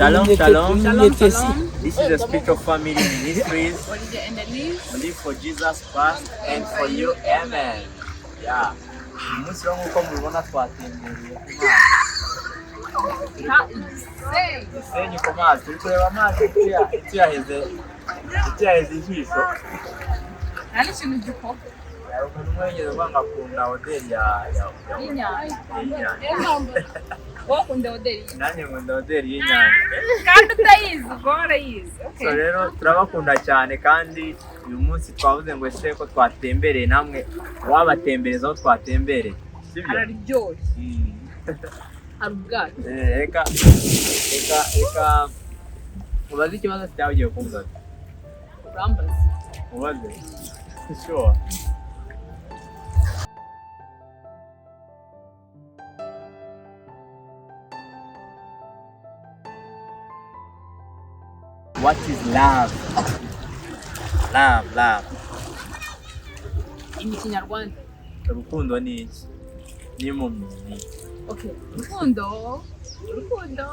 Shalom, shalom. Shalom, shalom. This is the Spiritual Family Ministries. Olivier and Denise. We live for Jesus Christ and for you. Amen. Yeah. Uyu munsi rero nk'uko mubibona twatembereye ku mazi. Gisenyi. Gisenyi ku mazi. Turi kureba amazi tuyaheze ijisho. Nta n'ikintu gikora. Hari umuntu umwe wigeze kuvuga ngo akunda hoteli ya Y'inyanja. y'inyanja. Wowe ukunda hoteli y'inyanja. Nanjye nkunda hoteli y'inyanja. Kandi utayizi, ubwo warayizi. Okay. So rero turabakunda cyane, kandi uyu munsi twavuze ngo ese ko twatembereye, namwe wabatembereza aho twatembereye, sibyo? Hararyoshye. Hari ubwato. Reka mubaze ikibazo cyawe ugiye kumbaza. Urambaza. Mubaze. Sure. What is love? Love, love. In Kinyarwanda. Urukundo ni iki? N'impumyi ni iki? Okay. Urukundo. Urukundo.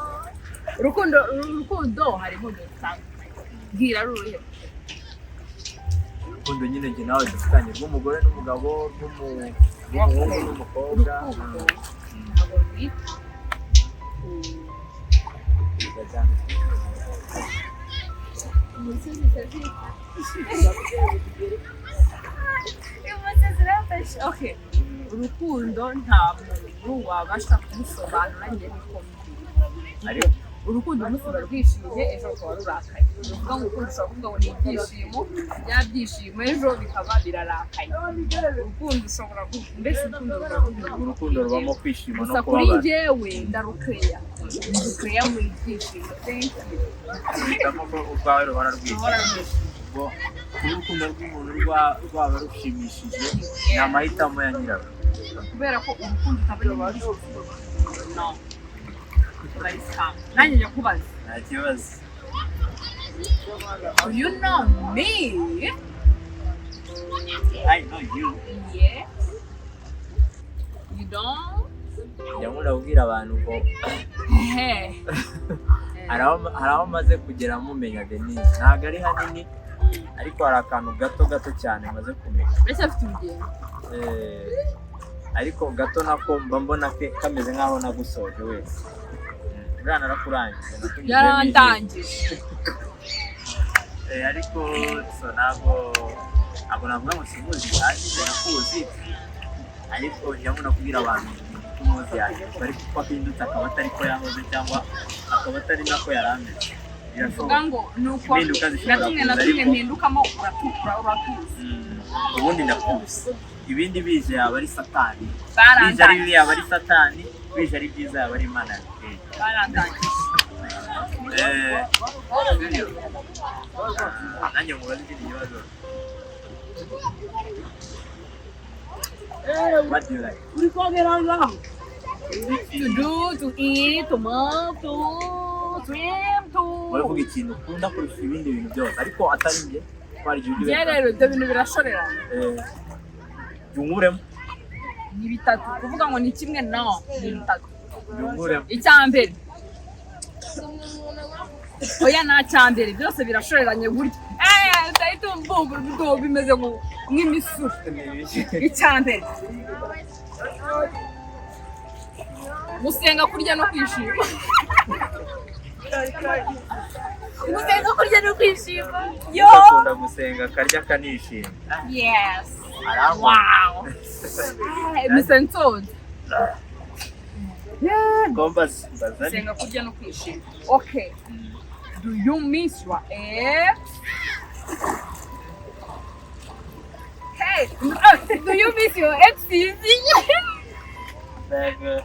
Urukundo, urukundo hari inkundo zitandukanye. Bwira ari uruhe? Urukundo nyine njye nawe dufitanye, rw'umugore n'umugabo, rw'umuhungu n'umukobwa. Urukundo ntabwo rwita Byiza cyane. Okay. Urukundo nta muntu wabasha kumusobanura, njye niko mbyumva. Ariko Urukundo umunsi ruba rwishimye, ejo rukaba rurakaye. Ni ukuvuga ngo urukundo ushobora kuvuga ngo ni ibyishimo, bya byishimo ejo bikaba birarakaye. Urukundo ushobora mbese urukundo ruba urukundo rubamo kwishima no Gusa kuri kubabara. njyewe ndarukeya, ndukeya mu ibyishimo. Thank you. Uhitamo ko urwawe ruhora rwishima. Ruhora rwishimye. Ubwo kuba urukundo rw'umuntu rwaba rushimishije ni amahitamo ya nyirarwo. Kubera ko urukundo utabona muri no barisa. Nanjye njya kubaza. Nta kibazo. Do you know me? I know you. Yes. You don't? Njya nkunda kubwira abantu ngo Hey. hari aho maze kugera mumenya Denise. Ntabwo ari hanini, ariko hari akantu gato gato cyane maze kumenya. Uracyafite urugendo. Ariko gato nako mba mbona kameze nk'aho nagusoje wese. Buriya narakurangije, nakunyuzemo ijisho. Yarandangije. Ariko so ntabwo navuga ngo simuzi bihagije, nakuzi, ariko njya nkunda kubwira abantu ko umuzi yanjye ariko uko ahindutse akaba atari ko yahoze, cyangwa akaba atari nako yari ameze. Uvuga Birashoboka. ngo ni uko Impinduka zishobora na tumwe na kuza, tumwe ariko mpindukamo, uratukura, uratuzi. Ubundi ndakuzi, ibindi bije yaba ari satani, bije ari Barandangije. bibi yaba ari satani, bije ari byiza yaba ari Imana yabiteye. Barandangije. Sibyo? Nanjye mubaze ikindi kibazo. What do you like? To do, to eat, to move, to swim, to Wowe vuga ikintu ukunda kurusha ibindi bintu byose, ariko atari njye, ko hari igihe ujya Njye ubikora. rero ibyo bintu birashorerana. Byunguremo. Ni bitatu. Kuvuga ngo ni kimwe, no, ni bitatu. Byunguremo. Icya mbere, oya, nta cya mbere, byose birashoreranye gutya. Ndahita mbumbura bimeze nk'imisura. Icya mbere, gusenga, kurya no kwishima. Gusenga, kurya no kwishima, yo. Akunda gusenga, akarya, akanishima. Yes. Arangwa. Wow, mise nsonze. Ngomba mbaza. Gusenga, kurya no kwishima. Okay, do you miss your ex? Hey, do you miss your exes? Mbega.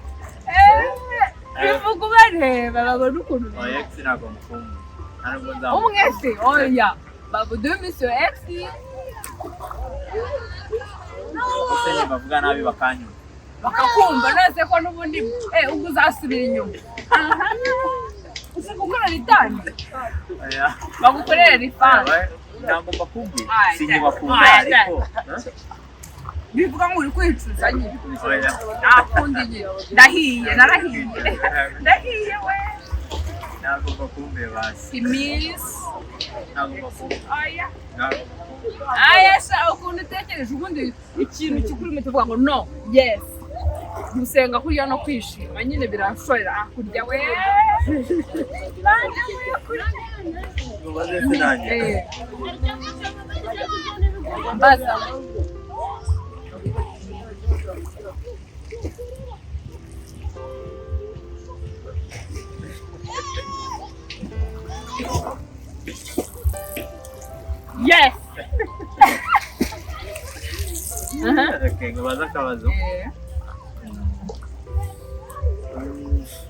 Bivuga ubareba babona ukuntu Oya, ex ntabwo mukumbuye, nta nubwo nzamukunda. Umwe se, oya babu, do you miss your ex? Ese nibavuga nabi bakanyuma? Bakakumva nese ko n'ubundi ubwo uzasubira inyuma. Aha, ushaka gukora return? Oya. Bagukorera refund. Oya, ntabwo mbakumbuye. Ay, Sinkibakunda, ay, ariko Bivuga ngo uri kwicuza nyine. Oya. Nta kundi nyine, ndahiye, narahiye, ndahiye we. Ntabwo Ntabwo bakumbuye basi. Miss. Ntabwo bakumbuye. Oya. Ntabwo bakumbuye. Aya sha, ukuntu utekereje ubundi ikintu kikuri mu tuvuga ngo no, yes. Gusenga, kurya no kwishima nyine biranshorera. Ah, kurya we. Bana we, kurya. Mubaze se nanjye. Eh. Mbaza. Yes. Aha. Okay, nkubaze akabazo. Eh.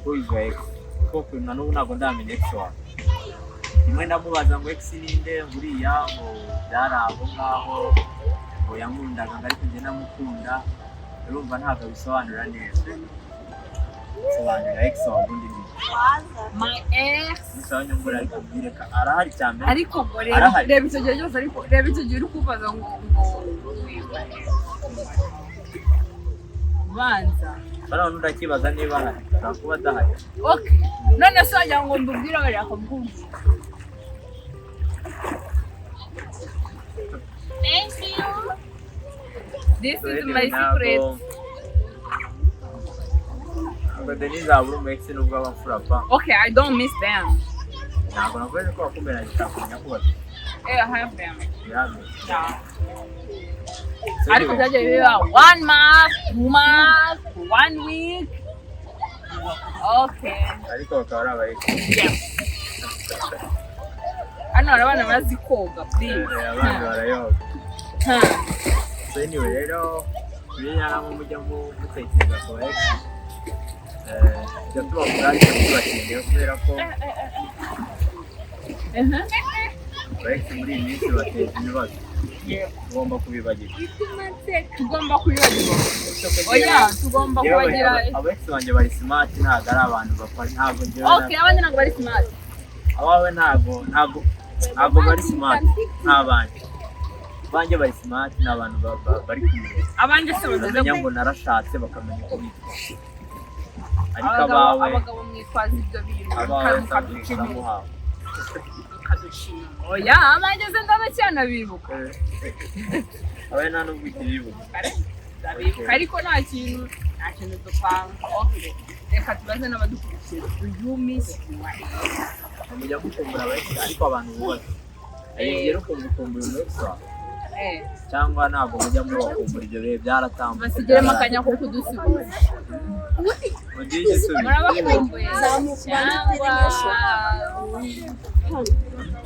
Who is your ex? Koko na n'ubu ntabwo ndamenya ex wawe. Rimwe ndamubaza ngo ex ninde, nguriya ngo byari aho ngaho, ngo yankundaga ngo ariko njye namukunda. Urumva ntabwo abisobanura neza. Sobanura ex wawe ubundi ni. My ex. Bisaba nyungura ariko mbwire ka arahari cyane. Ariko ngo reba. Arahari. Reba icyo gihe cyose, ariko reba icyo gihe uri kubaza ngo banza. Bariya ndakibaza niba ahari. Ashobora kuba adahari. Okay, none se wagira ngo mbubwire bariya akabwumva? Thank you. This is my secret. Ntabwo Denise yabura umu ex nubwo aba mfura pa. Okay, I don't miss them. Ntabwo navuze ko wakumira nshaka kumenya ko bafite. Eh, I have them. Yame. Yeah. Ariko byagiye biba one month, 2 months, one week. Okay. Ariko bakaba ari aba ex. Yeah. Hano hari abana bazi koga, please. Abandi barayoga. Huh. So anyway rero kuri nyaramo mujya mutekereza ku ba ex. Tujya tubakura ariko ntitubatindeho kubera ko aba ex muri iyi minsi bateza ibibazo. Tugomba kubibagirwa. Tugomba kubibagirwa. Oya, tugomba Yewe, kubagira. Aba ex banjye bari smart, ntabwo ari abantu bapfa, ntabwo njyewe Okay, abandi ntabwo bari smart. Abawe ntabwo bari smart nk'abanjye. Abanjye bari smart, ni abantu bari kumureba. Abandi se bameze Bamenya gute? ngo narashatse, bakamenya uko bitwa, ariko Abagabo, abawe abagabo mwitwaza ibyo bintu abawe mukaduca inyuma. muhawe. Mukaduca inyuma. Oya, abanjye se ndabacyanabibuka. Abawe nta nubwo ukiribuka. Ndabibuka, ariko nta kintu dupanga. Okay, reka tubaze n'abadukurikiye. Do you miss your ex? Mujya mukumbura aba ex, ariko abantu bubatse rero ukumva ukumbuye umu ex wawe Eh, cyangwa ntabwo mujya mubakumbura? Ibyo bihe byaratambutse. Basigiremo akanya ko kudusubiza. Mugire igisubizo. Murabakumbuye cyangwa?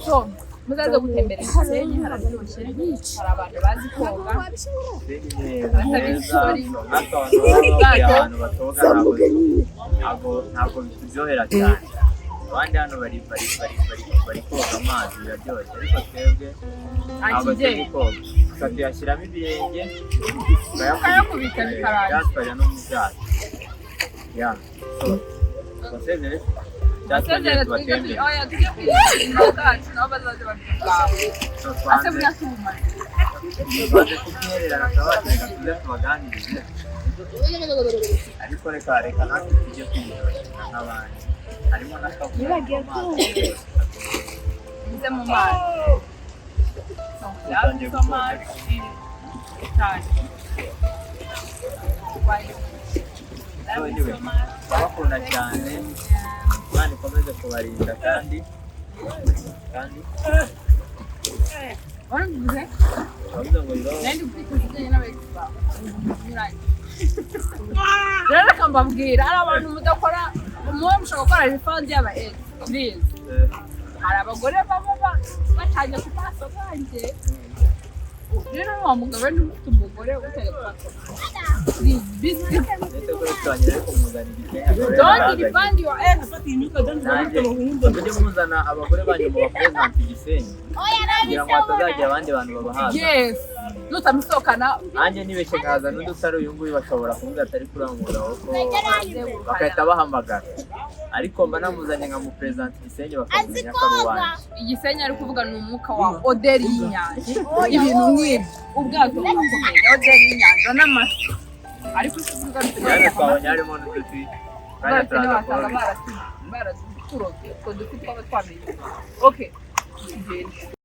So muzaze gutembera Gisenyi, hararyoshye, hari abantu bazi koga. Neza, natwe abantu baba bavuye ahantu batoga ntabwo bituryohera cyane. Abandi hano bari koga amazi, biraryoshye, ariko twebwe ntabwo tuzi Akigenda. koga. Gusa tuyashyiramo ibirenge. Tukayakubita bikarangira. Tukajya no mu byato. Ya, so tubasezere cyangwa twongere Basezere, twige. tubatembere? Oya, tujye kwiga ubuzima bwacu, nabo bazaze bavuga ubwabo. So Ase twanze buriya tubumaze. Twanze kubwihererana, tukabatereka tuze tubaganirize, ariko reka natwe tujye kwiyoroshya nk'abandi, harimo n'akavuyo mu mazi. Muze mu mazi. So, love you so much. Cyane. Bye. So Love you anyway, so much. ndabakunda cyane. Imana ikomeze kubarinda kandi Warabivuze? bavuze ngo bibaho. Nari gufite ibijyanye n'aba ex bawe binyuranye. Rero reka mbabwira, hari abantu mudakora, muba mushaka gukora refund y'aba ex, please. Hari abagore baba batanye ku maso banjye. Rero wa mugabo niba ufite umugore utanye ku maso, please be simple. Ndetse ko tutangira ariko muzana igitenge. Don't refund your ex. Nanjye mujye muzana abagore banyu mu bapresent Gisenyi kugira ngo hatazagira abandi bantu babahaza. Yes, nutamusohokana. Nanjye nibeshye nkaza n'undi utari uyu nguyu, bashobora kuvuga atari kurangura ko bagahita bahamagara, ariko mba namuzanye nkamupresent Gisenyi bakamenya ko ari uwanjye. Igisenyi ari kuvuga ni umwuka wa odeur y'inyanja, ibintu nk'ibyo, ubwato burakomeye, odeur y'inyanja n'amafi, ariko si kuvuga. Cyane twabonye harimo n'uduti kanya Bose turaza wasanga kuba baratuye. ntituroge utwo dufi twaba twamenye. Okay, tugende.